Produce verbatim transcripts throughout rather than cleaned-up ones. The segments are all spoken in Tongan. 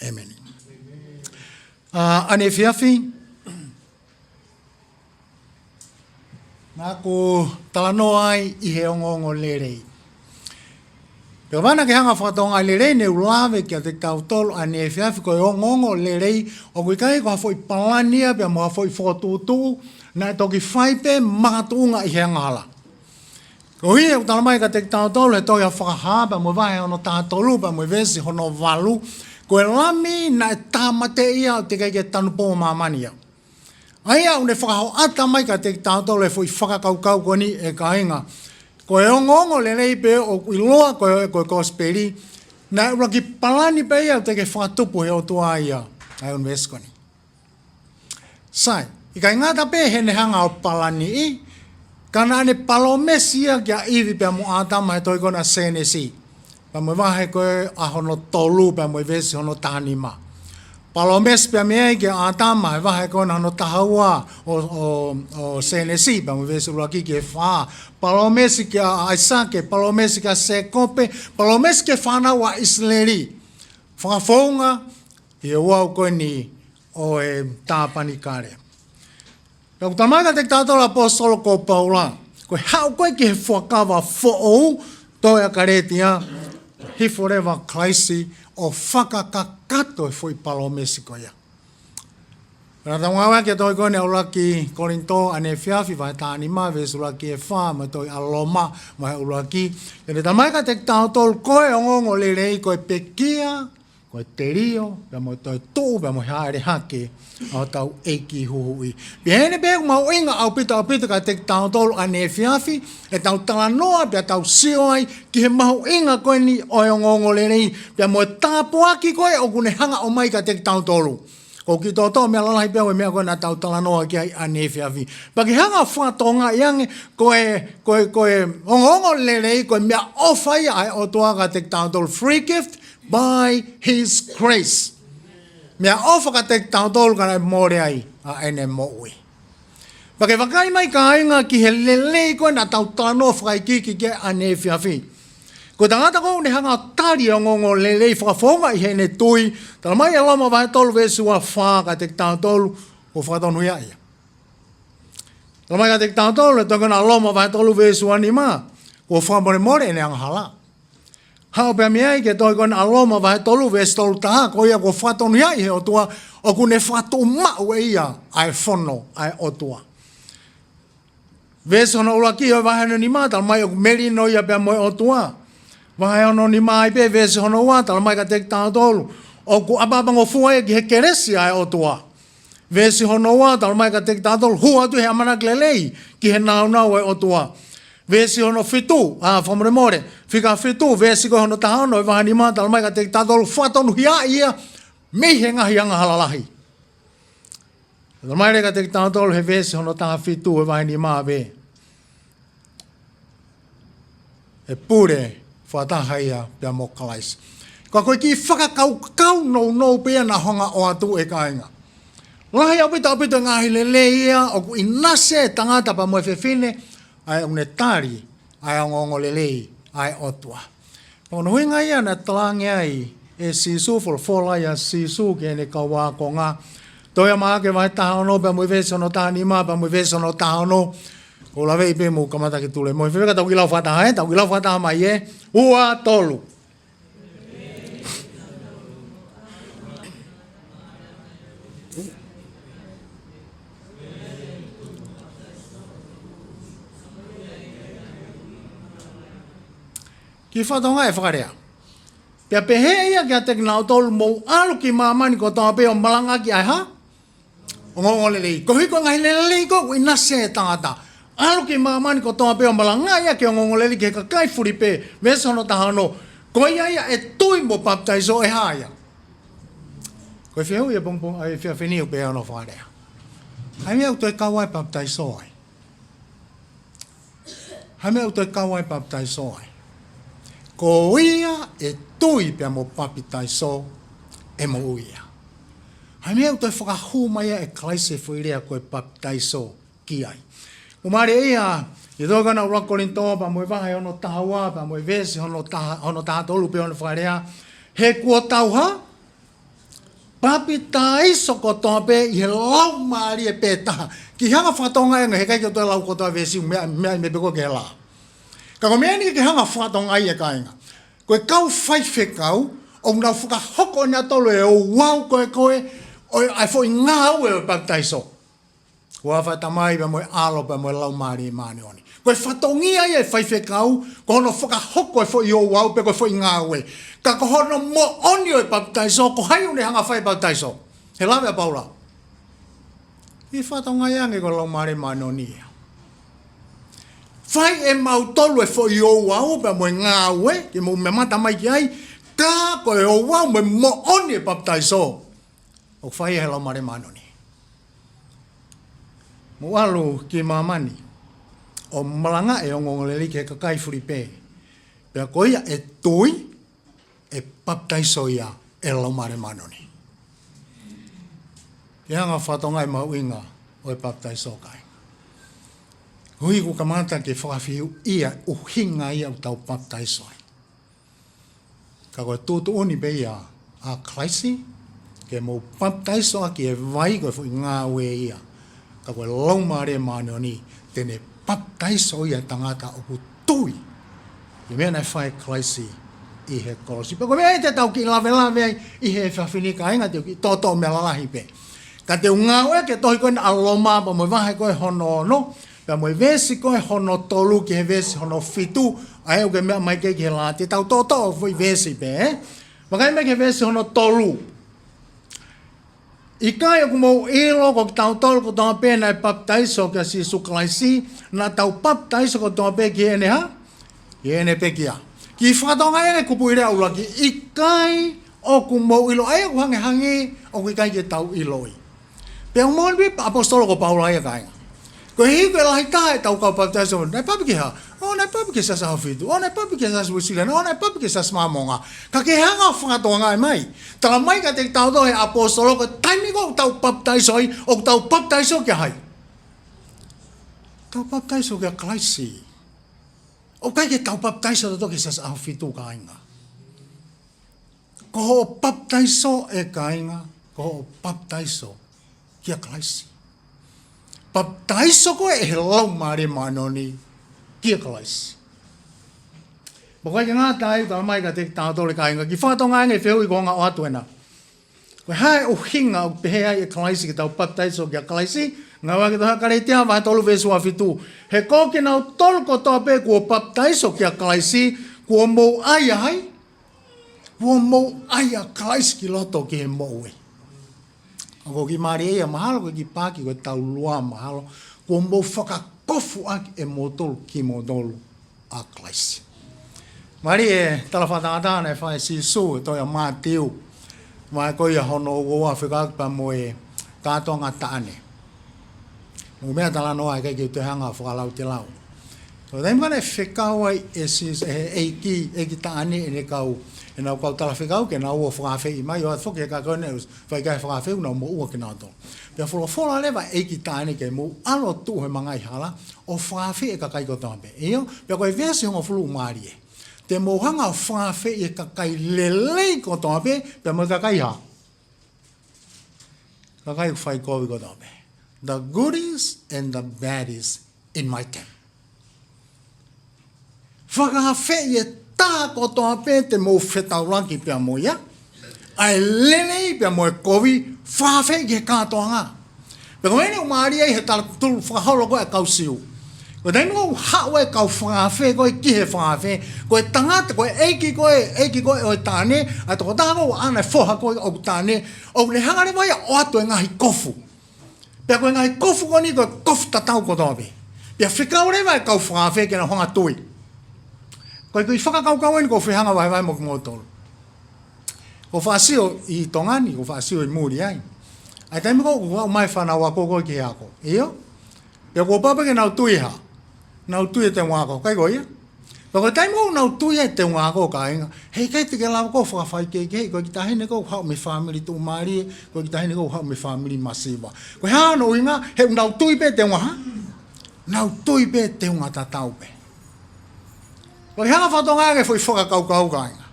ʻEmeni. ʻA, ʻaneefiafi, naʻa ku talanoa ai ʻi he ongoongolelei. Pea ʻoua naʻa ke hanga ʻo fakatokangaʻi lelei, ne u lave kiate kitautolu ʻaneefiafi, ko e ongoongolelei ʻoku ʻikai ko ha foʻi palani ia pea mo ha foʻi fokotuʻutuʻu naʻe toki fai pē makatuʻunga ʻi he angahala. Ko ia ʻoku talamai kiate kitautolu he tohi ʻa Fakahā pea mo e vahe hono taha tolu pea mo e veesi hono valu, ko e lami naʻe tāmateʻi ia ʻoku teʻeki ai ke tanupou ʻa māmani ia. ʻA ia ʻoku ne fakahoʻata mai kiate kitautolu e foʻi fakakaukau ko eni, ʻe kāinga. Ko e ongoongolelei pē ʻoku ʻiloa ko e, ko e kosipeli, naʻe ʻuluaki palani pē ia ʻoku teʻeki ke fakatupu he ʻOtua ia. ʻA ia ʻoku ne veesi ko eni. Sai, ʻikai ngata pē heʻene hanga ʻo palaniʻi, ka naʻa ne palōmesi ia kia ʻIvi pea mo ʻĀtama he tohi ko ena ʻa Sēnesi. Pea mo e vahe ko ē ʻa hono tolu, pea mo e veesi hono taha nima. Palōmesi pea mei ai kia ʻĀtama he vahe ko ena hono taha ua ʻo, ʻo, ʻo Sēnesi, pea mo e veesi ʻuluaki ki he fā. Palōmesi kia ʻAisake, palōmesi kia Sēkope, palōmesi ki he fānau ʻa ʻIsileli. Fakafounga ʻi he ouau ko eni ʻo e tāpanikale. Pea ʻoku talamai kiate kitautolu ʻe he ʻaposetolo ko Paula, ko e haʻu ko ē ki he fuakava foʻou, toʻo ʻa Kalētia, hifo leva ʻa Kalaisi ʻo fakakakato e foʻi palōmesi ko ia. Pea naʻa tau ngāueʻaki e tohi ko eni ʻa ʻuluaki Kolinitō ʻaneefiafi, vahe taha nima, veesi ʻuluaki ki he fā, mo e tohi ʻa Loma, vahe ʻuluaki. Pea ne talamai kiate kitautolu ko e ongoongolelei ko e pekia, ko e telio, pea mo e toetuʻu, pea mo e hāʻele hake ʻa hotau ʻEiki Huhuʻi. Pea ʻeni pē ʻoku mahuʻinga ʻaupito ʻaupito kiate kitautolu ʻaneefiafi, ʻetau talanoa, pea tau sio ai ki he mahuʻinga ko eni ʻo e ongoongolelei, pea mo e tāpuaki ko ē ʻoku ne hanga ʻo ʻomai kiate kitautolu. Ko e kiʻi toʻotoʻo meʻa lalahi pē ʻo e meʻa ko ē naʻa tau talanoa ki ai ʻaneefiafi. Pea ke hanga ʻo fakatokangaʻi ange, ko e, ko e, ko e ongoongolelei, ko e meʻaʻofa ia ʻa e ʻOtua kiate kitautolu, free gift, by his grace. Meʻaʻofa kiate kitautolu ka naʻe mole ai ʻa ʻene moʻui. Pea ke vakai mai kāinga ki he lelei ko ē naʻa tau talanoa fakaikiiki ki ai ʻaneefiafi. Ko e tangata ko ē ʻoku ne hanga ʻo tali e ongoongolelei fakafounga ʻi heʻene tui, talamai ʻe Loma vahe tolu veesi ua fā kiate kitautolu, kuo fakatonuhiaʻi ia. Talamai kiate kitautolu ʻe he tohi ko ena ʻa Loma vahe tolu veesi ua nima, kuo fakamolemole ʻene angahala. Haʻu pea mei ai ki he tohi ko ena ʻa Loma vahe tolu veesi tolu taha, ko ia kuo fakatonuhiaʻi ʻe he ʻOtua, ʻoku ne fakatuʻumaʻu ʻe ia ʻa e fono ʻa e ʻOtua. Veesi hono ʻuluaki ʻo e vahe hono nima, talamai ʻoku melino ia pea mo e ʻOtua. Vahe hono nima ai pē, veesi hono ua, talamai kiate kitautolu ʻoku ʻapaʻapangofua ia ki he kelesi ʻa e ʻOtua. Veesi hono ua, talamai kiate kitautolu, hū atu he ʻamanaki lelei ki he nāunau ʻo e ʻOtua. Veesi hono fitu, ʻa, fakamolemole, fika fitu, veesi ko ē hono taha ono ʻo e vahe nima, talamai kiate kitautolu fakatonuhiaʻi ia mei he ngaahi angahala lahi. Talamai leva kiate kitautolu he veesi hono taha fitu ʻo e vahe nima pē, ʻe pule fakataha ia pea mo Kalaisi. Ka ko e kiʻi fakakaukau nounou pē ia naʻa ku hanga ʻo ʻoatu, ʻe kāinga. Lahi ʻaupito ʻaupito e ngaahi lelei ia ʻoku ʻinasi ai e tangata pea mo e fefine, ʻa ia ʻoku ne tali ʻa e ongoongolelei ʻa e ʻOtua. Ko hono ʻuhinga ia naʻe talaange ai ʻe Sīsū, folofola ai ʻa Sīsū ki heʻene kau ākonga. Tohi ʻa Maʻake vahe taha ono pea mo e veesi hono taha nima pea mo e veesi hono taha ono. ʻOku ou laveʻi pē mou kamata ke tulemohe. Fefeka, tau kiʻi lau fakataha, ē? Tau kiʻi lau fakataha mai, ē? Ua, tolu. Kiʻi fakatokangaʻi e fakalea. Pea pehē ia kiate kinautolu, mou ʻalu ki māmani kotoa pē ʻo malangaʻaki ʻa e hā? Ongoongolelei. Koeʻuhi ko e ngaahi lelei ko ē ʻoku ʻinasi ai e tangata. ʻAlu ki māmani kotoa pē ʻo malangaʻi ʻaki e ongoongolelei ki he kakai fulipē. Veesi hono taha ono. Ko ia ia ʻe tui mo papitaiso, ʻe hā ia? Ko e fehuʻi ʻa e pongipongi, ʻa e efiafi ni ʻoku pehē hono fakalea. ʻA e meʻa ʻoku toe kau ai e papitaiso ai? ʻA e meʻa ʻoku toe kau ai e papitaiso ai? Ko ia ʻe tui pea mo papitaiso, ʻe moʻui ia. ʻA e meʻa ʻoku toe fakahū mai ai ʻe Kalaisi e foʻi lea ko e papitaiso ki ai. ʻOku mālie ia, ʻi he tohi ko ena ʻuluaki Kolinitō pea mo e vahe hono taha ua, pea mo e veesi hono taha, hono taha tolu pē hono fakalea. He kuo tau hā? Papitaiso kotoa pē ʻi he Laumālie pē taha. Kiʻi hanga fakatokangaʻi ange, heʻikai ke u toe lau kotoa veesi, meʻa, meʻa, meʻa pē ko ē ke la. Ka ko e meʻa eni ke hanga fakatokangaʻi ʻe kāinga. Ko e kau faifekau, ʻoku nau fakahoko ʻe nautolu e ouau ko ē ko ē, ʻo e, ʻa e foʻi ngāue ʻo e papitaiso. Huafa ʻo e Tamai pea mo e ʻAlo pea mo e Laumālie Māʻoniʻoni. Ko e fatongia ia ʻo e faifekau, ko hono fakahoko e foʻi ouau pe ko e foʻi ngāue. Ka ko hono moʻoni ʻo e papitaiso, ko hai ʻoku ne hanga fai e papitaiso? He lave ʻa Paula. Kiʻi fakatokangaʻi ange ko e Laumālie Māʻoniʻoni ia. Fai ʻe mautolu e foʻi ouau pea mo e ngāue, ke mou mamata mai ki ai, ka ko e ouau mo e moʻoni e papitaiso, ʻoku fai ʻe he Laumālie Māʻoniʻoni. Mou ʻalu ki māmani, ʻo malangaʻi e ongoongolelei ki he kakai fulipē. Pea ko ia ʻe tui, ʻe papitaiso ia ʻe he Laumālie Māʻoniʻoni. Ke hanga fakatokangaʻi e mahuʻinga ʻo e papitaiso kāinga. Hui ʻoku kamata ke fakafehuʻia e ʻuhinga ia ʻoku tau papitaiso ai. Ka ko e tuʻutuʻuni pē ia ʻa Kalaisi, ke mou papitaiso ʻaki e vai, ko e foʻi ngāue ia. Ka ko e Laumālie Māʻoniʻoni te ne papitaiso ia e tangata ʻoku tui ʻi he meʻa naʻe fai ʻe Kalaisi ʻi he kolosi. Pea ko e meʻa ia te tau kiʻi lavelave ai ʻi he efiafi ni kāinga, te u kiʻi toʻotoʻo meʻa lalahi pē. Ka te u ngāueʻaki e tohi ko ena ʻa Loma pea mo e vahe ko ē hono ono, pea mo e veesi ko ē hono tolu ki he veesi hono fitu, ʻa ē ʻoku ke meʻa mai ki ai ki he la, te tau toʻotoʻo e foʻi veesi pē, ē? Vakai mai ki he veesi hono tolu. ʻIkai ʻoku mou ʻilo ko kitautolu kotoa pē naʻe papitaiso kia Sīsū Kalaisi, naʻa tau papitaiso kotoa pē ki heʻene hā? Ki heʻene pekia. Kiʻi fakatokangaʻi ange e kupuʻi lea ʻuluaki, ʻikai ʻoku mou ʻilo, ʻa ia ʻoku hangehangē ʻoku ʻikai ke tau ʻiloʻi. Pea ʻoku moʻoni pē ʻaposetolo ko Paula ia kāinga. Koeʻuhi ko e lahi taha ʻetau kau papitaiso, naʻe papi ki he hā? ʻŌ, naʻe papi ki he Siasi ʻAhofitu. ʻŌ, naʻe papi ki he Siasi Uēsiliana. ʻŌ, naʻe papi ki he Siasi Māmonga. Ka ke hanga fakatokangaʻi mai. Tala mai kiate kitautolu ʻe he ʻaposetolo ko e taimi ko ē ʻoku tau papitaiso ai, ʻoku tau papitaiso kia hai? Tau papitaiso kia Kalaisi. ʻOku ʻikai ke tau papitaiso tautolu ki he Siasi ʻAhofitu kāinga. Ko hoʻo papitaiso ʻe kāinga, ko hoʻo papitaiso kia Kalaisi. Papitaiso koe ʻe he Laumālie Māʻoniʻoni kia Kalaisi. Pea ʻoku ʻikai ke ngata ai, tala mai kiate kitautolu kāinga, kiʻi fakatokangaʻi ange e fehuʻi ko ʻeni ʻoku ʻoatu ena. Ko e hā e ʻuhinga ʻoku pehē ai ʻe Kalaisi ke tau papitaiso kia Kalaisi? Ngāueʻaki e tohi ʻa Kalētia vahe tolu veesi ua fitu. He ko kinautolu kotoa pē kuo papitaiso kia Kalaisi, kuo mou ʻai ʻa hai? Kuo mou ʻai ʻa Kalaisi ki loto ki he moʻui. ʻOku kiʻi mālie ia, mahalo ko e kiʻi paaki ko ʻetau lua mahalo. Kuo mou fakakofuʻaki ʻe moutolu kimoutolu ʻa Kalaisi. Mālie e tala fakatātā naʻe fai ʻe Sīsū he tohi ʻa Mātiu, vahe ko ia hono ua ua, fekauʻaki pea mo e kātoanga taʻane. Mou meʻa talanoa, ʻikai ke u toe hanga ʻo fakalau te lau. Ko e taimi ko ē naʻe fekau ai ʻe Sī-, ʻe he ʻeiki, ʻeiki taʻane ʻene kau, ʻenau kau talafekau ke nau ō ʻo fakaafeʻi mai, ʻo ʻoatu foki e kakai ko ē naʻe fai ki ai e fakaafeʻi, nau moʻua kinautolu. Pea folofola leva e ʻeiki taʻane ke mou ʻalu ʻo tuʻu he mangaʻi hala ʻo fakaafeʻi e kakai kotoa pē. ʻIo, pea ko e veesi hongofulu mālie. Te mou hanga ʻo fakaafeʻi e kakai lelei kotoa pē, pea mo e kakai hā? Kakai ʻoku fai kovi kotoa pē. The goodies and the baddies invite them. Fakaafeʻi e taha kotoa pē te mou fetaulaki pea mo ia, ʻa e lelei pea mo e kovi, fakaafeʻi ki he kātoanga. Pea ko eni ʻoku mālie ai he talateu fakaholo ko ē ʻa e kau Siu. Ko e taimi ʻoku haʻu ai e kau fakaafe ko ē ki he fakaafe, ko e tangata, ko e ʻeiki ko ē, ʻeiki ko ē ʻo e taʻane, ʻa e tokotaha ko ē ʻoku ʻaʻana e foha ko ē ʻoku taʻane, ʻoku ne hanga leva ia ʻo ʻoatu e ngaahi kofu. Pea ko e ngaahi kofu ko eni ko e kofu tatau kotoa pē. Pea fekau leva e kau fakaafe ke nau hanga ʻo tui. Ko e kiʻi fakakaukau eni ʻoku ou fie hanga ʻo vahevahe mo kimoutolu. ʻOku ou faʻa sio ʻi Tonga ni, ʻoku ou faʻa sio ʻi muli ai. ʻA e taimi ko ē ʻoku haʻu mai e fānau ako ko ē ki he ako. ʻIo? Pea kuo pau pē ke nau tui e hā? Nau tui e teunga ako. ʻIkai ko ia? Pea ko e taimi ko ē ʻoku nau tui ai e teunga ako, kāinga, heʻikai te ke lava koe ʻo fakafaikehekeheʻi ko e kiʻi taʻahine ko ē ʻoku haʻu mei he fāmili tuʻumālie, ko e kiʻi taʻahine ko ē ʻoku haʻu mei he fāmili masiva. Ko e hā hono ʻuhinga? He ʻoku nau tui pē e teunga hā? Nau tui pē e teunga tatau pē. Ko e hanga ʻo fakatokangaʻi ange e foʻi fakakaukau, kāinga.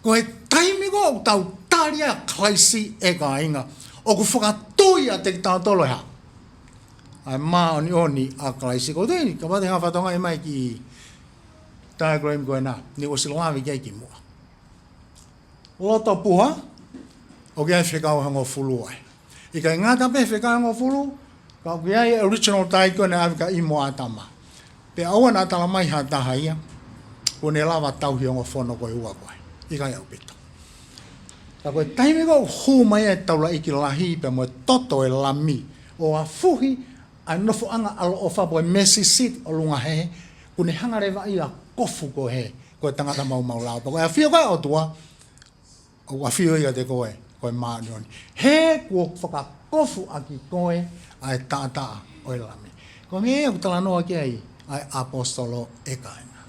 Ko e taimi ko ē ʻoku tau tali ʻa Kalaisi, ʻe kāinga. ʻOku fakatui ʻiate kitautolu ʻa e hā? ʻA e māʻoniʻoni ʻa Kalaisi. Ko e tui ni, kapau te u hanga ʻo fakatokangaʻi mai e kiʻi diagram ko ena, naʻe ʻosi lave ki ai kimuʻa. Loto puha, ʻoku ʻi ai e fekau ʻe hongofulu ai. ʻIkai ngata pē he fekau ʻe hongofulu, ka ʻoku ʻi ai e original tithe ko ē naʻe ʻave kia ʻIvi mo ʻĀtama. Pea ʻoua naʻa tala mai ha taha ia kuo ne lava tauhi e ongo fono ko ē ʻe ua ko ē. ʻIkai ʻaupito. Ka ko e taimi ko ē ʻoku hū mai ai e taulaʻeiki lahi pea mo e toto ʻo e Lami ʻo afuhi ʻa e nofoʻanga ʻaloʻofa pe ko e mercy seat ʻo Lunga Hē, kuo ne hanga leva ia ʻo kofu koe, ko e tangata maumau lao. Pea ko e ʻafio ko ē ʻa e ʻOtua, ʻoku ʻafio ia ʻiate koe, ko e māʻoniʻoni. He kuo fakakofuʻaki koe ʻa e taʻataʻa ʻo e Lami. Ko e meʻa ia ʻoku talanoa ki ai ʻa e ʻaposetolo, ʻe kāinga.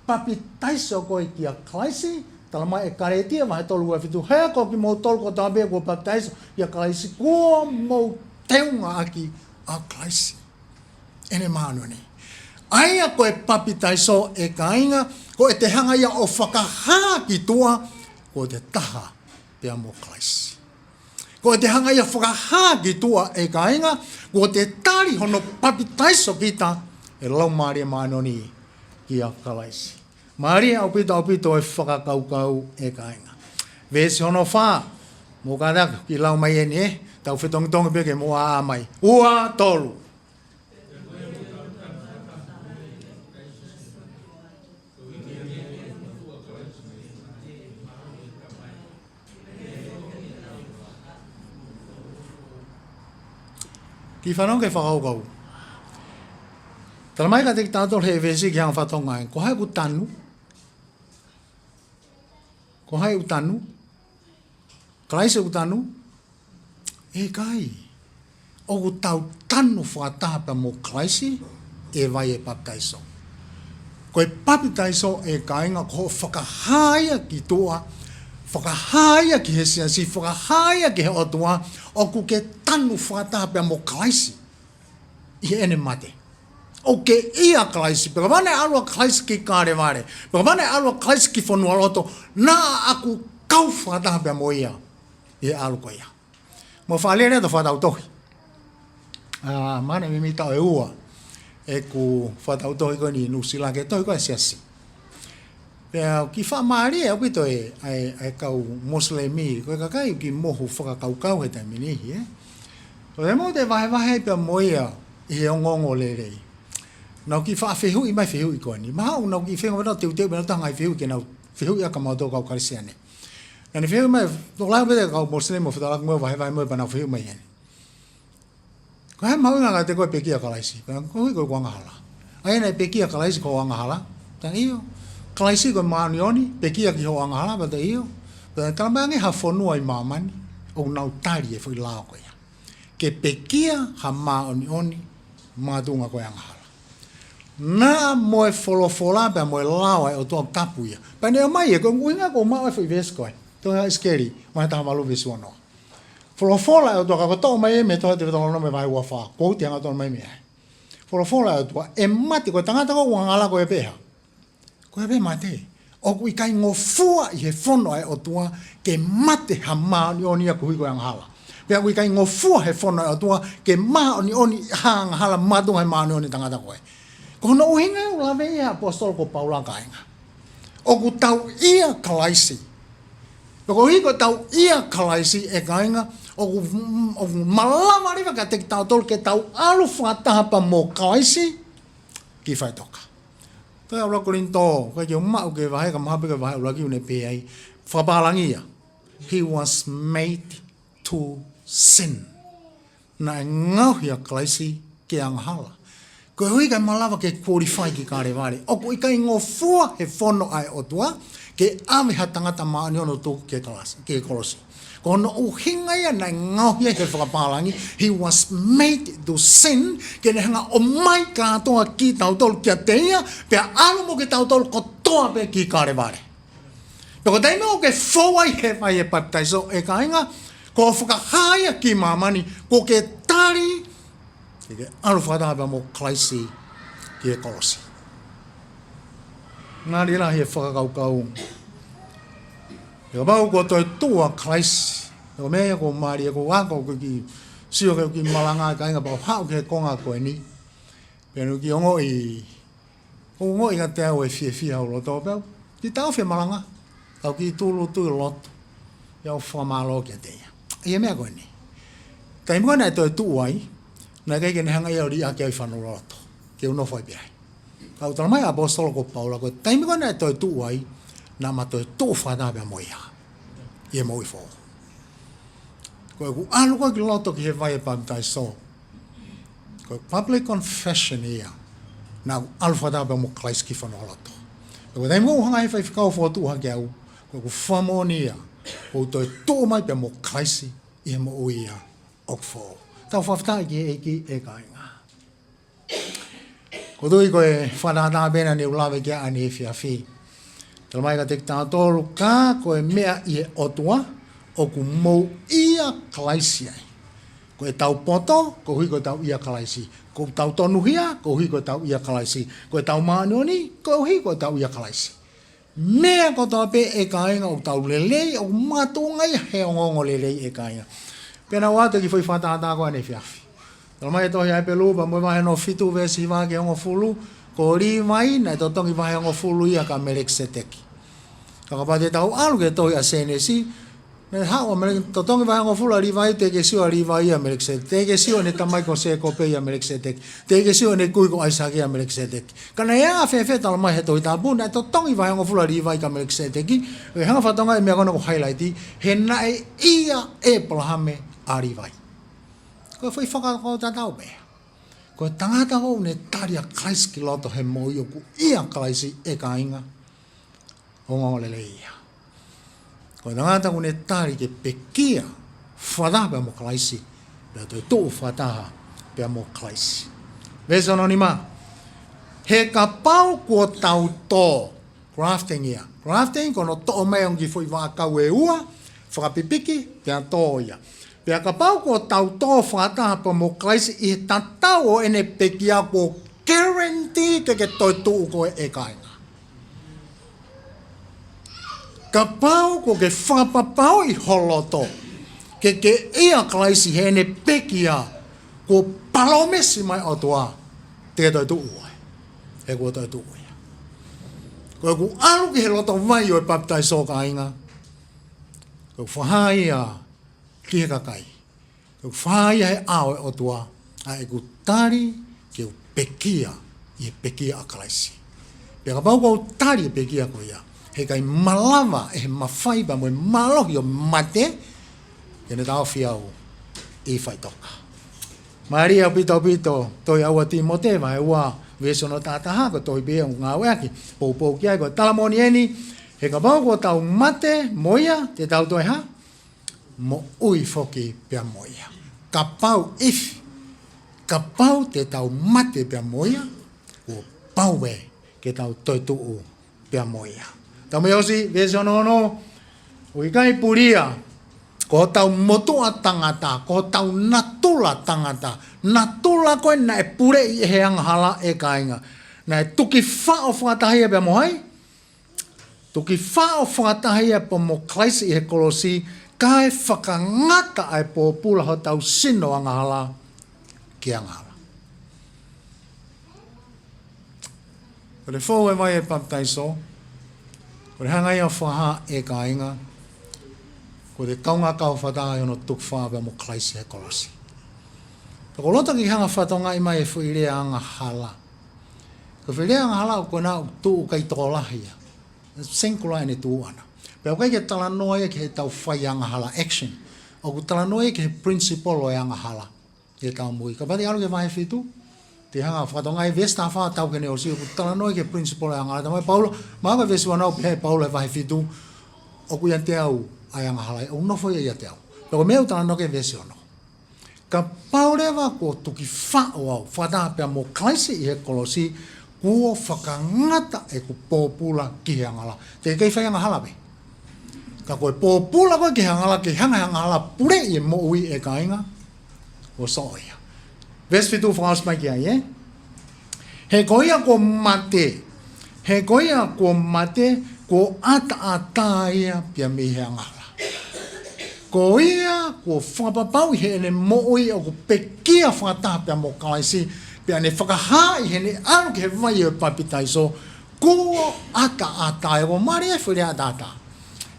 Papitaiso koe kia Kalaisi, tala mai ʻe Kalētia vahe tolu veesi fitu, he ko kimoutolu kotoa pē kuo papitaiso kia Kalaisi, kuo mou teungaʻaki ʻa Kalaisi. ʻEne māʻoniʻoni. ʻA ia ko e papitaiso, ʻe kāinga, ko ʻete hanga ia ʻo fakahā ki tuʻa kuo te taha pea mo Kalaisi. Ko ʻete hanga ia ʻo fakahā ki tuʻa, ʻe kāinga, kuo te tali hono papitaiso kita ʻe he Laumālie Māʻoniʻoni kia Kalaisi. Mālie ʻaupito, ʻaupito e fakakaukau, ʻe kāinga. Veesi hono fā, mou kātaki lau mai eni, ē, tau fetongitongi pē ke mou ʻā mai. Ua, tolu. Kiʻi fanongo ki he fakakaukau. Tala mai kiate kitautolu he veesi ki he anga fakatonga ē. Ko hai ʻoku tanu? Ko hai ʻoku tanu? Kalaisi ʻoku tanu? ʻIkai. ʻOku tau tanu fakataha pea mo Kalaisi ʻi he vai ʻo e papitaiso. Ko e papitaiso, ʻe kāinga, ko hoʻo fakahā ia ki tuʻa, fakahā ia ki he siasi, fakahā ia ki he ʻOtua, ʻoku ke tanu fakataha pea mo Kalaisi ʻi heʻene mate. ʻOku ke ʻia Kalaisi, pea kapau naʻe ʻalu ʻa Kalaisi ki Kalevale, pea kapau naʻe ʻalu ʻa Kalaisi ki fonualoto, naʻa ku kau fakataha pea mo ia ʻi he ʻalu ko ia. Mou fakalele atu e fakatautohi. ʻA, mahalo naʻe meimei taʻu ʻe ua ʻeku fakatautohi ko eni ʻi Nuʻusila ki he tohi ko ē ʻa e siasi. Pea ʻoku kiʻi fakamālie ʻaupito e, ʻa e, ʻa e kau Mosilemi, ko e kakai ʻoku kiʻi mohu fakakaukau he taimi niʻihi, ē. ʻOku te mou te vahevahe pea mo ia ʻi he ongoongolelei. Naʻa ku kiʻi faʻa fehuʻi mai e fehuʻi ko eni. Mahalo naʻa ku kiʻi feinga pē naʻa ku teuteu pē naʻa ku taha ngai fehuʻi ke nau fehuʻi ʻaki kimautolu kau Kalisitiane. Naʻa ne fehuʻi mai, toki lau pē e kau Mosilemi ʻo fetalaku mo ia ʻo vahevahe mo ia pea nau fehuʻi mai eni. Ko e hā e mahuʻinga kiate koe e pekia ʻa Kalaisi? Pea ko e ʻuhi ko ʻeku angahala. ʻA ia naʻe pekia ʻa Kalaisi ki hoʻo angahala? Pea ʻio. Kalaisi ko e māʻoniʻoni, pekia ki hoʻo angahala? Pea ʻio. Pea tala mai ange ha fonua ʻi māmani ʻoku nau tali e foʻi lao ko ia. Ke pekia ha māʻoniʻoni makatuʻunga ko e angahala. Naʻa mo e folofola pea mo e lao ʻa e ʻOtua ʻoku tapu ia. Pea ne ʻomai ē, ko e ʻuhinga ʻoku ou maʻu e foʻi veesi ko ē. Tohi ʻa ʻIsikeli, vahe taha valu veesi ua noa. Folofola ʻa e ʻOtua, ka ko e toʻo mai ē mei he tohi Teutalōnome vahe ua fā. Ko u te hanga ʻo toʻo mai mei ai. Folofola ʻa e ʻOtua, ʻe mate, ko e tangata ko ē ʻoku angahala ko e pē hā? Ko e pē mate. ʻOku ʻikai ngofua ʻi he fono ʻa e ʻOtua ke mate ha māʻoniʻoni ia koeʻuhi ko e angahala. Pea ʻoku ʻikai ngofua he fono ʻa e ʻOtua ke māʻoniʻoni ha angahala makatuʻunga he māʻoniʻoni ʻo e tangata ko ē. Ko hono ʻuhinga ia ʻoku lave ai e ʻaposetolo ko Paula, kāinga. ʻOku tau ʻia Kalaisi. Pea koeʻuhi ko ʻetau ʻia Kalaisi, ʻe kāinga, ʻoku, ʻoku malava leva kiate kitautolu ke tau ʻalu fakataha pea mo Kalaisi ki faʻitoka. Tohi ʻa ʻuluaki Kolinitō, ʻikai ke u maʻu ki he vahe, ka mahalo pē ko e vahe ʻuluaki ʻoku ne pehē ai, fakapālangi ia. He was made to sin. Naʻe ngaohi ʻa Kalaisi ke angahala. Koeʻuhi kae malava ke qualify ki Kalevale. ʻOku ʻikai ngofua he fono ʻa e ʻOtua ke ʻave ha tangata māʻoniʻoni ʻo tuku ki he kalasi, ki he kolosi. Ko hono ʻuhinga ia naʻe ngaohi ai he fakapālangi, he was made to sin, ke ne hanga ʻo ʻomai kātoa kitautolu kiate ia, pea ʻalu mo kitautolu kotoa pē ki Kalevale. Pea ko e taimi ʻoku ke fou ai he vai ʻo e papitaiso, ʻe kāinga, ko e fakahā ia ki māmani, ʻoku ke tali ke ke ʻalu fakataha pea mo Kalaisi ki he kolosi. Ngali lahi e fakakaukau Kapau kuo toetuʻu ʻa Kalaisi, ko e meʻa ia ʻoku mālie, ʻoku ou ako, ʻoku ou kiʻi sio ki heʻeku kiʻi malanga, kāinga, pea u haʻu ki he konga ko eni. Pea u kiʻi ongoʻi, ʻoku ongoʻi kiate au e fiefia ʻi loto, pea u kiʻi taʻofi e malanga, pea u kiʻi tūʻulutui loto, pea u fakamālō kiate ia ʻi he meʻa ko eni. Taimi ko ē naʻe toetuʻu ai, naʻe ʻikai ke ne hanga ʻe ia ʻo liʻaki au ʻi faʻahinga loto ke u nofo ai pē ai. Ka ʻoku talamai ʻe he ʻaposetolo ko Paula, ko e taimi ko ē naʻe toetuʻu ai, naʻá ma toetuʻu fakataha pea mo ia ʻi he moʻui foʻou. Ko ʻeku ʻalu ko ē ki loto ki he vai ʻo e papitaiso, ko e public confession ia, naʻá ku ʻalu fakataha pea mo Kalaisi ki faʻahinga loto. Ko e taimi ko ē naʻe hanga ʻe he faifekau ʻo fokotuʻu hake au, ko ʻeku fakamoʻoni ia, ʻoku ou toetuʻu mai pea mo Kalaisi ʻi he moʻui ia ʻoku foʻou. Tau fakafetaʻi ki he ʻEiki, ʻe kāinga. ʻOku ou tui ko e fakatātā pē ena ne u lave ki ai ʻaneefiafi. Talamai kiate kitautolu, ka ko e meʻa ʻi he ʻOtua, ʻoku mou ʻia Kalaisi ai. Ko ʻetau poto, koeʻuhi ko ʻetau ʻia Kalaisi. Ko ʻetau tonuhia, koeʻuhi ko ʻetau ʻia Kalaisi. Ko ʻetau māʻoniʻoni, koeʻuhi ko ʻetau ʻia Kalaisi. Meʻa kotoa pē, ʻe kāinga, ʻoku tau lelei, ʻoku makatuʻunga ia he ongoongolelei, ʻe kāinga. Pea naʻá ku ʻoatu e kiʻi foʻi fakatātā ko ē ʻaneefiafi. Talamai ʻe he tohi ʻa Hepelū pea mo e vahe hono fitu veesi hiva ki he hongofulu, ko Līvai naʻe totongi vahe hongofulu ia kia Melekiseteki. Ka kapau te tau ʻalu ki he tohi ʻa Sēnesi, naʻe haʻu ʻa Meleki-, totongi vahe hongofulu ʻa Līvai, teʻeki ke sio ʻa Līvai ʻia Melekiseteki. Teʻeki ke sio ʻene tamai ko Sēkope ʻia Melekiseteki. Teʻeki ke sio ʻene kui ko ʻAisake ʻia Melekiseteki. Ka naʻe anga fēfē? Talamai ʻe he Tohi Tapu, naʻe totongi vahe hongofulu ʻa Līvai kia Melekiseteki, ʻo hanga ʻo fakatokangaʻi e meʻa ko ena ʻoku highlight, he naʻe ʻia ʻe ʻĒpalahame ʻa Līvai. Ko e foʻi fakakaukau tatau pē. Ko e tangata ʻoku ne tali ʻa Kalaisi ki loto he moʻui, ʻoku ʻia Kalaisi, ʻe kāinga, ongoongolelei ia. Ko e tangata ʻoku ne tali ke pekia fakataha pea mo Kalaisi, pea toetuʻu fakataha pea mo Kalaisi. Veesi hono nima. He kapau kuo tau tō, grafting ia. Grafting ko hono toʻo mai ʻo e kiʻi foʻi vaʻakau ʻe ua, fakapipiki, pea tō ia. Pea kapau kuo tau tō fakataha pea mo Kalaisi ʻi he tatau ʻo ʻene pekia, kuo guarantee ke ke toetuʻu koe, ʻe kāinga. Kapau kuo ke fakapapauʻi ho loto ke ke ʻia Kalaisi heʻene pekia, kuo palōmesi mai ʻOtua te ke toetuʻu ai. He kuo toetuʻu ia. Ko ʻeku ʻalu ki he loto vai ʻo e papitaiso, kāinga, ko ʻeku fakahā ia ki he kakai. Ko ʻeku fakahā ia he ʻao ʻo e ʻOtua ʻa ʻeku tali ke u pekia ʻi he pekia ʻa Kalaisi. Pea kapau kuo u tali e pekia ko ia, heʻikai malava ʻe he mafai pea mo e mālohi ʻo e mate ke ne taʻofi au ʻi faʻitoka. Mālie ʻaupito ʻaupito, tohi ʻa ua Tīmote, vahe ua, veesi hono tahataha, ko e tohi pē ʻoku ngāueʻaki, poupou ki ai, ko e talamoʻoni eni, he kapau kuo tau mate mo ia, te tau toe hā? Moʻui foki pea mo ia. Kapau, if, kapau te tau mate pea mo ia, kuo pau ē ke tau toetuʻu pea mo ia. Tau mei ʻosi, veesi hono ono, ʻoku ʻikai pulia, ko hotau motuʻa tangata, ko hotau natula tangata, natula ko ē naʻe puleʻi ʻe he angahala, ʻe kāinga. Naʻe tuki faʻo fakataha ia pea mo hai? Tuki faʻo fakataha ia pea mo Kalaisi ʻi he kolosi, kae fakangata ʻa e pōpula hotau sino angahala ki he angahala. Ko e fou e vai ʻo e papitaiso, ko e hanga ia ʻo fakahā, ʻe kāinga, ko e kaungā kau fakataha ʻi hono tuki faʻo pea mo Kalaisi he kolosi. Pea ʻoku ou loto ke hanga ʻo fakatokangaʻi mai e foʻi lea angahala. Ko e foʻi lea angahala ko ena ʻoku tuʻu ʻikai tokolahi ia. Singular ʻene tuʻu ʻana. Pea ʻoku ʻikai ke talanoa ia ki heʻetau fai angahala, action. ʻOku talanoa ia ki he principle ʻo e angahala ʻi heʻetau moʻui. Kapau te ke ʻalu ki he vahe fitu, te u hanga ʻo fakatokangaʻi e veesi taha fā ʻo aʻu ki heʻene ʻosi, ʻoku talanoa ia ki he principle ʻo e angahala. Talamai ʻe Paula, mahalo ko e veesi ua naʻa ku pehē ʻe Paula he vahe fitu, ʻoku ʻiate au ʻa e angahala, ʻoku nofo ia ʻiate au. Pea ko e meʻa ʻoku talanoa ki ai e veesi ono. Kapau leva kuo tuki faʻo au fakataha pea mo Kalaisi ʻi he kolosi, kuo fakangata ʻeku pōpula ki he angahala. Te u kei fai angahala pē. Ka ko e pōpula ko ē ki he angahala, ke hanga ʻe he angahala ʻo puleʻi e moʻui, ʻe kāinga, kuo soʻo ia. Veesi fitu, fakaʻosi mai ki ai, ē? He ko ia kuo mate, he ko ia kuo mate, Kuo ʻataʻatā ia pea mei he angahala. Ko ia kuo fakapapauʻi heʻene moʻui ʻoku pekia fakataha pea mo Kalaisi, pea ne fakahā ʻi heʻene ʻalu ki he vai ʻo e papitaiso, kuo ʻataʻatā ia. Ko e mālie e foʻi lea ʻataʻatā.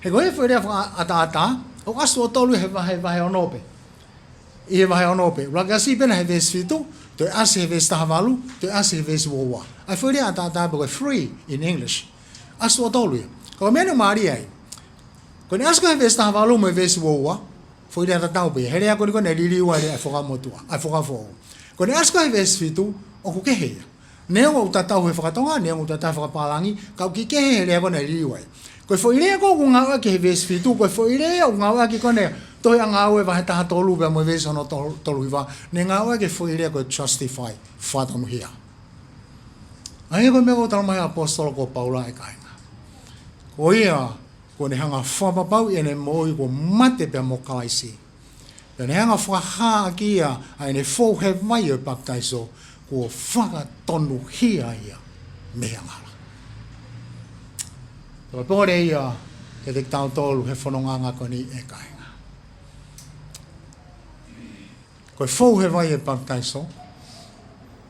He ko e foʻi lea faka-, ʻataʻatā, ʻoku ʻasi tuʻo tolu he vahe, vahe ono pē. ʻI he vahe ono pē. ʻUluaki ʻasi pē ʻena he veesi fitu, toe ʻasi he veesi taha valu, toe ʻasi he veesi ua ua. ʻA e foʻi lea ʻataʻatā pē ko e free in English. ʻAsi tuʻo tolu ia. Ka ko e meʻa naʻe mālie ai, ko ʻene ʻasi ko ē he veesi taha valu mo e veesi ua ua, foʻi lea tatau pē ia. He lea ko eni ko ē naʻe liliu ai e Fuakava Motuʻa, ʻa e Fuakava Foʻou. Ko ʻene ʻasi ko ē he veesi fitu, ʻoku kehe ia. Neongo ʻoku tatau he fakatonga, neongo ʻoku tatau he fakapālangi, ka ʻoku kiʻi kehe he lea ko ē naʻe liliu ai. Ko e foʻi lea ko ē ʻoku ngāueʻaki he veesi fitu, ko e foʻi lea ʻoku ngāueʻaki ko ē ʻi he tohi ʻa Ngāue vahe taha tolu pea mo e veesi hono tolu, tolu hiva, naʻe ngāueʻaki e foʻi lea ko e justify, fakatonuhia. ʻA ia ko e meʻa ʻoku talamai ʻe he ʻaposetolo ko Paula, ʻe kāinga. Ko ia, kuo ne hanga ʻo fakapapauʻi ʻene moʻui kuo mate pea mo Kalaisi, pea ne hanga ʻo fakahā ʻaki ia ʻa ʻene fou he vai ʻo e papitaiso, kuo fakatonuhia ia mei he angahala. Ko e pole ia kiate kitautolu he fonongaʻanga ko eni, ʻe kāinga. Ko e fou he vai ʻo e papitaiso,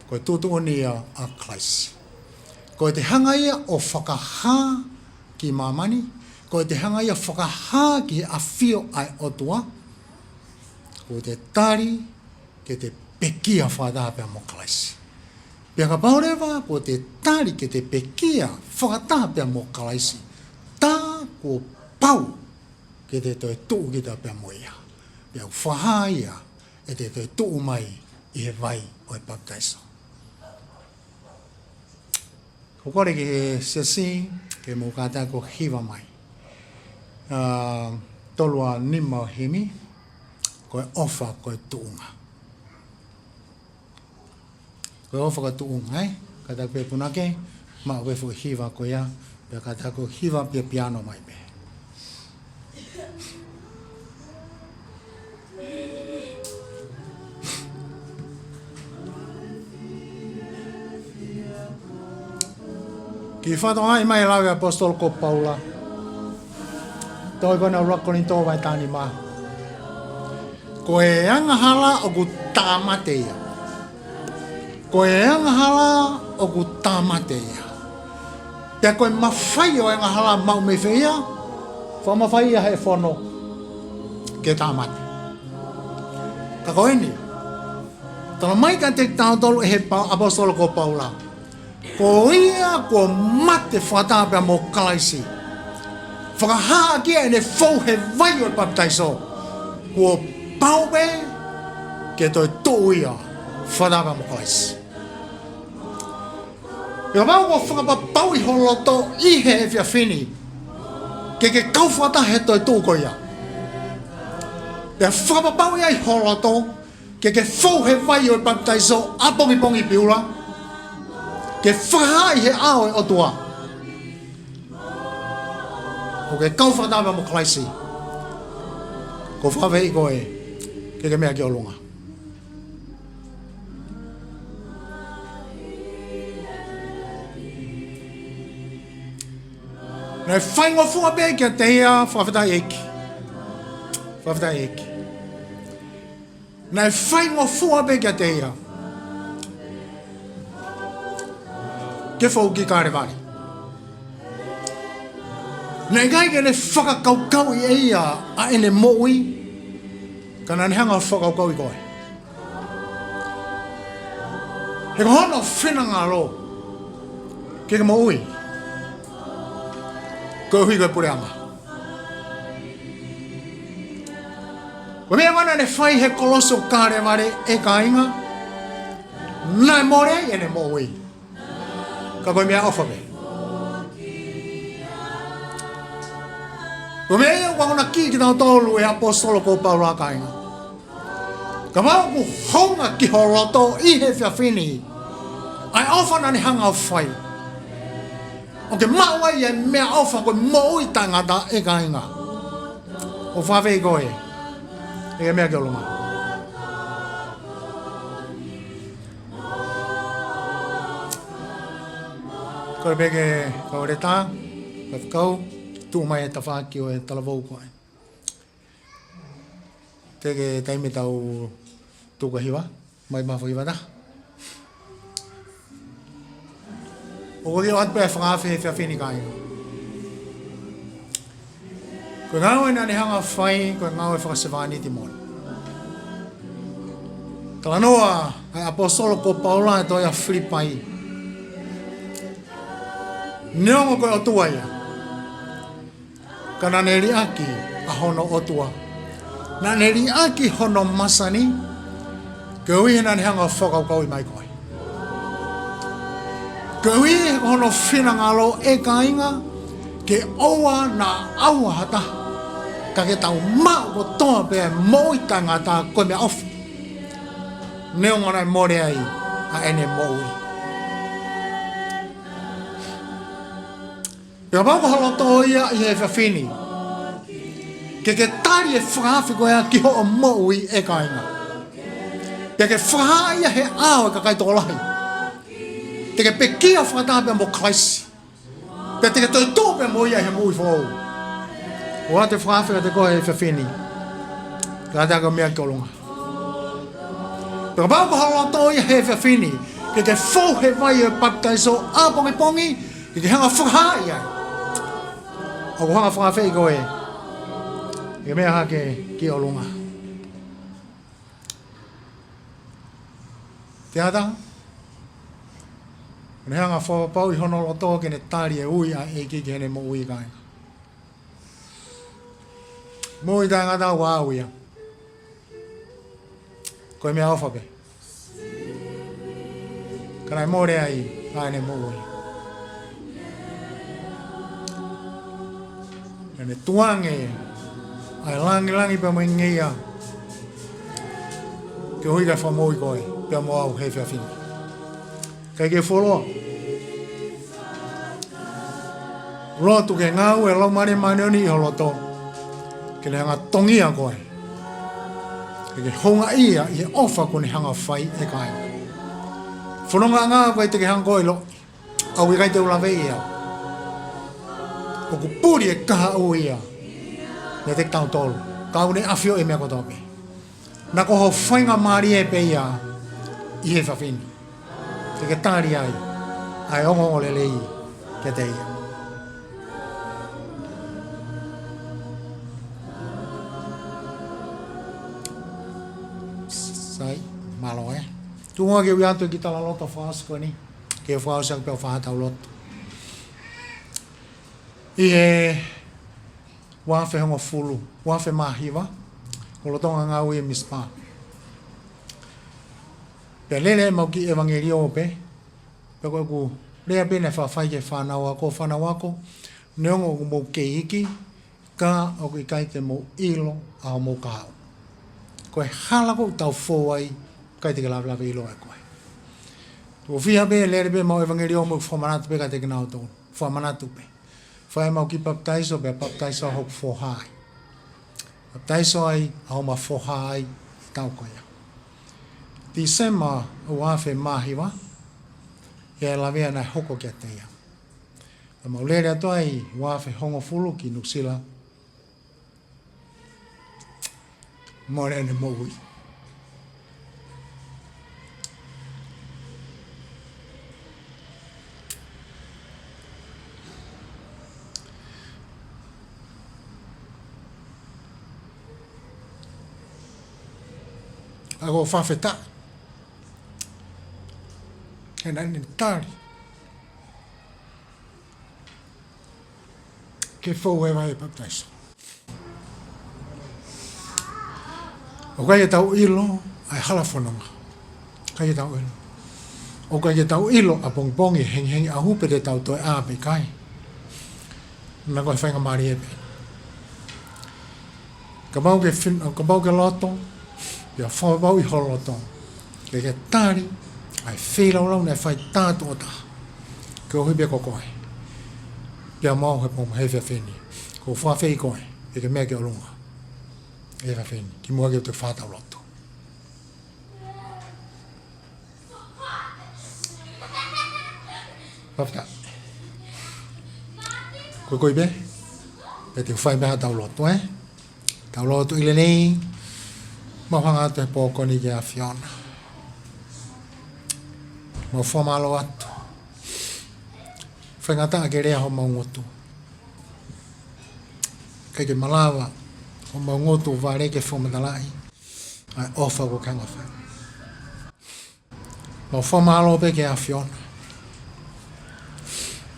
ko e tuʻutuʻuni ia ʻa Kalaisi. Ko ʻete hanga ia ʻo fakahā ki māmani, ko ʻete hanga ia ʻo fakahā ki he ʻafio ʻa e ʻOtua, kuo te tali ke te pekia fakataha pea mo Kalaisi. Pea kapau leva kuo te tali ke te pekia fakataha pea mo Kalaisi, tā kuo pau ke te toetuʻu kita pea mo ia. Pea ʻoku fakahā ia ʻete toetuʻu mai ʻi he vai ʻo e papitaiso. Ko e kole ki he siasi ke mou kātaki ʻo hiva mai. Ā, tolu ʻa e nima ʻo e himi, ko e ʻOfa ko e Tuʻunga. Ko e ʻOfa ko e Tuʻunga, ē? Kātaki pē punake, maʻu pē foʻi hiva ko ia, pea kātaki ʻo hiva piano mai pē. Kiʻi fakatokangaʻi mai e lau ʻa e ʻaposetolo ko Paula. Tohi ko ena ʻuluaki Kolinitō vahe taha nima. Ko e angahala ʻoku tāmate ia. Ko e angahala ʻoku tāmate ia. Pea ko e mafai ʻo e angahala maʻu mei fē ia? Fakamafaiʻi ia ʻe he fono ke tāmate. Ka ko eni, talamai kiate kitautolu ʻe he pa-, ʻaposetolo ko Paula, ko ia kuo mate fakataha pea mo Kalaisi, fakahā ʻaki ʻene fou he vai ʻo e papitaiso, kuo pau pē ke toetuʻu ia fakataha pea mo Kalaisi. Pea kapau ʻoku fakapapauʻi ho loto ʻi he efiafi ni ke ke kau fakataha he toetuʻu ko ia, pea fakapapauʻi ai ho loto ke ke fou he vai ʻo e papitaiso ʻapongipongi Piula, ke fakahā ʻi he ʻao ʻo e ʻOtua ʻoku ke kau fakataha mo Kalaisi, ʻoku ou fakaafeʻi koe ke ke meʻa ki ʻolunga. Naʻe faingofua pē kiate ia, fakafetaʻi ʻEiki. Fakafetaʻi ʻEiki. Naʻe faingofua pē kiate ia ke fou ki Kalevale. Naʻe ʻikai ke ne fakakaukauʻi ʻe ia ʻa ʻene moʻui, ka naʻa ne hanga ʻo fakakaukauʻi koe. He ko hono finangalo ke ke moʻui koeʻuhi ko e puleʻanga. Ko e meʻa naʻa ne fai he kolosi ʻo Kalevale, ʻe kāinga, naʻe mole ai ʻene moʻui. Ka ko e meʻaʻofa pē. Ko e meʻa ia ʻoku akonaki kiate kitautolu ʻe he ʻaposetolo ko Paula, kāinga. Kapau ʻoku hounga ki ho loto ʻi he efiafi ni ʻa e ʻofa naʻa ne hanga ʻo fai, ʻoku ke maʻu ai e meʻaʻofa ko e moʻui taʻengata, ʻe kāinga. ʻOku ou fakaafeʻi koe ke ke meʻa ki ʻolunga. Kole pē ke kau leta. Faifekau, tuʻu mai he tafaʻaki ʻo e talavou ko ē. Teʻeki ke taimi ʻetau tuku hiva, mai mafa hiva ta. ʻOku ou ʻoatu pē ʻa e fakaafe he efiafi ni kāinga. Ko e ngāue naʻa ne hanga ʻo fai, ko e ngāue fakasevāniti moʻoni. Talanoa ʻa e ʻaposetolo ko Paula he tohi ʻa Filipai. Neongo ko e ʻOtua ia, ka naʻa ne liʻaki ʻa hono ʻOtua. Naʻa ne liʻaki hono masani, koeʻuhi he naʻa ne hanga ʻo fakakaukauʻi mai koe. Koeʻuhi he ko hono finangalo, ʻe kāinga, ke ʻoua naʻa ʻauha ha taha, ka ke tau maʻu kotoa pē ʻa e moʻui taʻengata ko e meʻaʻofa, neongo naʻe mole ai ʻa ʻene moʻui. Pea kapau ko ho loto ia ʻi he efiafi ni, ke ke tali e fakaafe ko ia ki hoʻo moʻui, ʻe kāinga. Pea ke fakahā ia he ʻao ʻo e kakai tokolahi. Te ke pekia fakataha pea mo Kalaisi. Pea te ke toetuʻu pea mo ia he moʻui foʻou. ʻOatu e fakaafe kiate koe he efiafi ni. Kātaki ʻo meʻa ki ʻolunga. Pea kapau ko ho loto ia he efiafi ni, ke ke fou he vai ʻo e papitaiso ʻapongipongi, ke ke hanga ʻo fakahā ia. ʻOku ou hanga ʻo fakaafeʻi koe ke ke meʻa hake ki ʻolunga. Te ata, ne hanga ʻo fakapapauʻi hono loto ke ne tali e ui ʻa e ʻEiki ki heʻene moʻui, kāinga. Moʻui taʻengata ʻoku ʻaʻau ia. Ko e meʻaʻofa pē. Ka naʻe mole ai ʻa ʻene moʻui. Naʻa ne tukuange ʻa e langilangi pea mo e ngeia, koeʻuhi ke fakamoʻui koe pea mo au he efiafi ni. Kae ke fuoloa. Lotu ke ngāue e Laumālie Māʻoniʻoni ʻi ho loto, ke ne hanga ʻo tongia koe, ke ke houngaʻia ʻi he ʻofa kuo ne hanga ʻo fai, ʻe kāinga. Fononga ʻanga koe, te ke hanga koe ʻo ʻiloʻi, ʻoku ʻikai te u laveʻi au. ʻOku puli e kahaʻu ia meiate kitautolu, ka ʻoku ne ʻafioʻi e meʻa kotoa pē. Naʻa ko ho faingamālie pē ia ʻi he efiafi ni, ke ke tali ai ʻa e ongoongolelei kiate ia. Sai, mālō ē. Tuʻunga ke ui atu e kiʻi talaloto fakaʻosi ko eni, ke fakaʻosi ʻaki pea u fai haʻatau lotu. ʻI he ua afe hongofulu, ua afe mā hiva, ko lolotonga ngāue ʻi Misipa, pea lele ʻemau kiʻi ʻevangeliō pē, pea ko ʻeku lea pē naʻe faʻa fai ki he fānau ako, fānau ako, neongo ʻoku mou kei iiki, ka ʻoku ʻikai te mou ʻilo ʻa hoʻomou kahaʻu. Ko e hala ʻoku tau fou ai, ʻikai te ke lavelave ʻiloa ʻe koe. Tuʻo fiha pē, lele pē ʻemau ʻevangeliō mo ʻeku fakamanatu pē kiate kinautolu. Fakamanatu pē. Fai ʻemau kiʻi papitaiso, pea papitaiso hoku foha ai. Papitaiso ai ʻa hoʻoma foha ai he taʻu ko ia. Tīsema ua afe mā hiva, ʻi he lavea naʻe hoko kiate ia. Pea mau lele atu ai ua afe hongofulu ki Nuʻusila. Mole ʻene moʻui. ʻOku ou fakafetaʻi he naʻa ne tali ke fou he vai papitaiso. ʻOku ʻikai ke tau ʻilo ʻa e hala fononga. ʻIkai ke tau ʻilo. ʻOku ʻikai ke tau ʻilo ʻapongipongi, hengihengi ʻaho pe te tau toe ʻā pe ʻikai. Naʻa ko e faingamālie pē. Kapau ke fin-, kapau ke loto, pea fakapapauʻi ho loto, ke ke tali ʻa e feilaulau naʻe fai tā tuʻo taha, koeʻuhi pē ko koe pea mo au he pongipongi, he efiafi ni. ʻOku ou fakaafeʻi koe ke ke meʻa ki ʻolunga he efiafi ni, kimuʻa ke u toe fai haʻatau lotu. Fakafetaʻi. Ko e kui pē, pea te u fai pē haʻatau lotu, ē? Tau lotu ʻi he lelei, mau hanga atu he pō ko eni ki he ʻAfiona. Mau fakamālō atu. Faingataʻa ke lea homau ngutu. ʻIkai ke malava homau ngutu vale ke fakamatalaʻi ʻa e ʻofa kuo ke hanga ʻo fai. Mau fakamālō pē ki he ʻAfiona.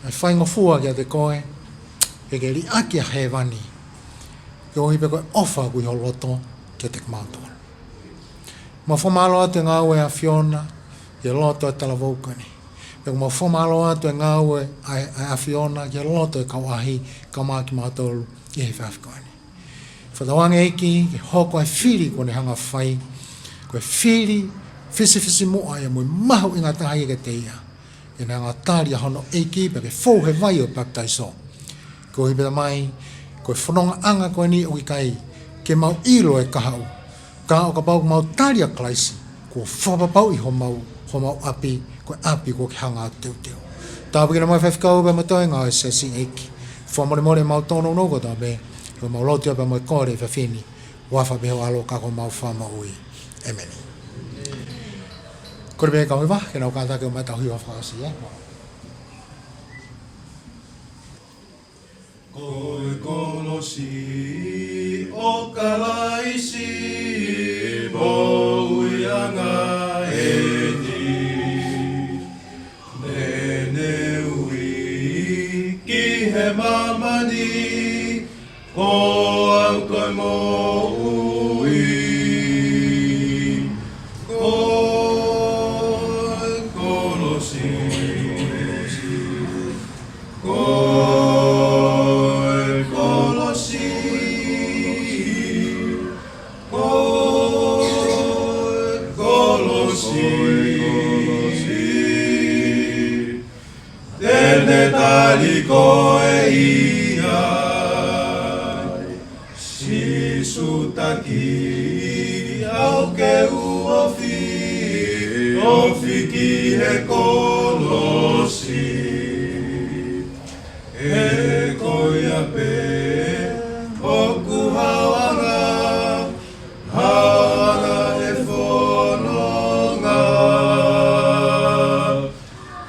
ʻA e faingofua kiate koe, ke ke liʻaki ʻa hēvani, koeʻuhi pē ko e ʻofa ʻoku ʻi ho loto kiate kimautolu. Mau fakamālō atu he ngāue ʻa e ʻAfiona ʻi he loto ʻo e talavou ko eni. Pea mau fakamālō atu he ngāue ʻa e, ʻa e ʻAfiona ʻi he loto ʻo e kau ʻaʻahi, kae ʻumaʻā kimautolu ʻi he efiafi ko eni. Fakatauange ʻEiki, ke hoko ʻa e fili kuo ne hanga ʻo fai ko e fili fisifisimuʻa ia mo e mahuʻinga taha ia kiate ia. Ke ne hanga ʻo tali ʻa hono ʻEiki pea ke fou he vai ʻo e papitaiso. Koeʻuhi pē Tamai, ko e fonongaʻanga ko eni ʻoku ʻikai ke mau ʻilo e kahaʻu. Ka ʻo kapau ʻoku mau tali ʻa Kalaisi, kuo fakapapauʻi homau, homau ʻapi, ko e ʻapi kuo ke hanga ʻo teuteu. Tāpuekina mai e faifekau pea mo e toenga ʻo e siasi ʻEiki. Fakamolemole ʻemau tōnounou kotoa pē, ko ʻemau lotu ia pea mo e kole he efiafi ni. Huafa pē ho ʻAlo ka ko homau Fakamoʻui. ʻĒmeni. Kole pē kau hiva, ke nau kātaki ʻo ʻomai ʻetau hiva fakaʻosi, ē? Ko e kolosi ʻo Kalaisi, moʻuiʻanga ʻeni, naʻa ne ui ki he māmani, ko au ko e moʻui. Ko e kolosi, ko e kolosi, ko e kolosi, te ne tali koe ia. Sīsū taki au ke u ofi, ofi ki he kolosi. He ko ia pē hoku haoʻanga, haoʻanga he fononga.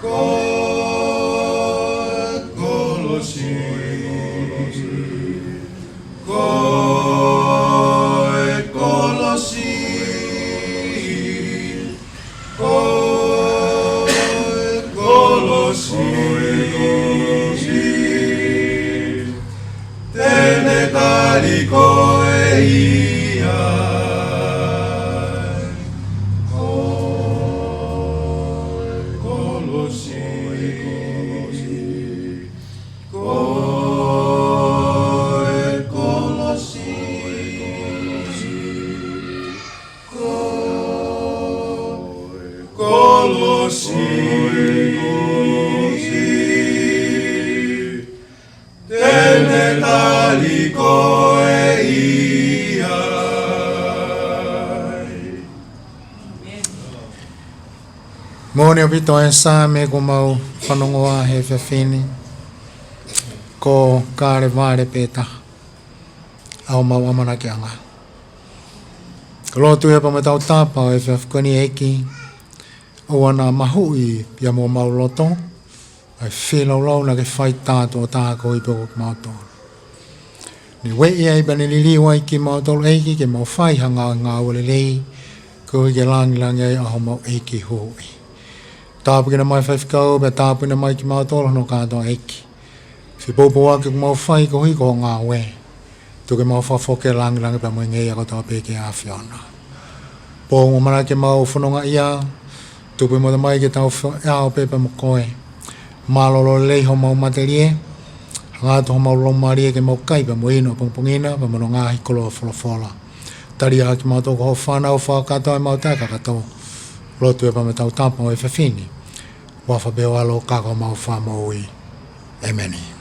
Ko e kolosi, ko e kolosi, ko e kolosi, te ne tali koe ia. Ko e kolosi, ko e kolosi, ko e kolosi, te ne tali koe ia. Moʻoni ʻaupito e Saame kuo mau fanongoa he efiafi ni, ko Kalevale pē taha ʻa homau ʻamanakiʻanga. Ko e lotu ia pea mo e tautapa ʻo e efiafi ko eni ʻEiki, ʻoua naʻa mahuʻi ia mei homau loto ʻa e feilaulau naʻa ke fai tā tuʻo taha koeʻuhi pē ko kimautolu. Ne ueʻi ai pea ne liliu ai kimautolu ʻEiki ke mau fai ha ngāue lelei, koeʻuhi ke langilangiʻia ai ʻa homau ʻEiki Huhuʻi. Tāpuekina mai e faifekau, pea tāpuekina mai kimautolu hono kātoa ʻEiki. Siʻi poupou ʻoku mau fai koeʻuhi ko hoʻo ngāue. Tuku ke mau fakafoki e langilangi pea mo e ngeia kotoa pē ki he ʻAfiona. Pō ʻoku mau ʻamanaki ke mau fononga ai, tuku pē mo Tamai ke tau feohi pē pea mo koe. Mālōlō lelei homau matelie. Hanga atu homau laumālie ke mau kai pea mo inu ʻapongipongi na pea mo hono ngaahi koloa folofola. Tali ā kimautolu ko hoʻo fānau, fakakātoa ʻemau taʻekakato. Lotu ia pea mo e tautapa ʻo e efiafi ni. Huafa pē ho ʻAlo ka ko homau Fakamoʻui. ʻĒmeni.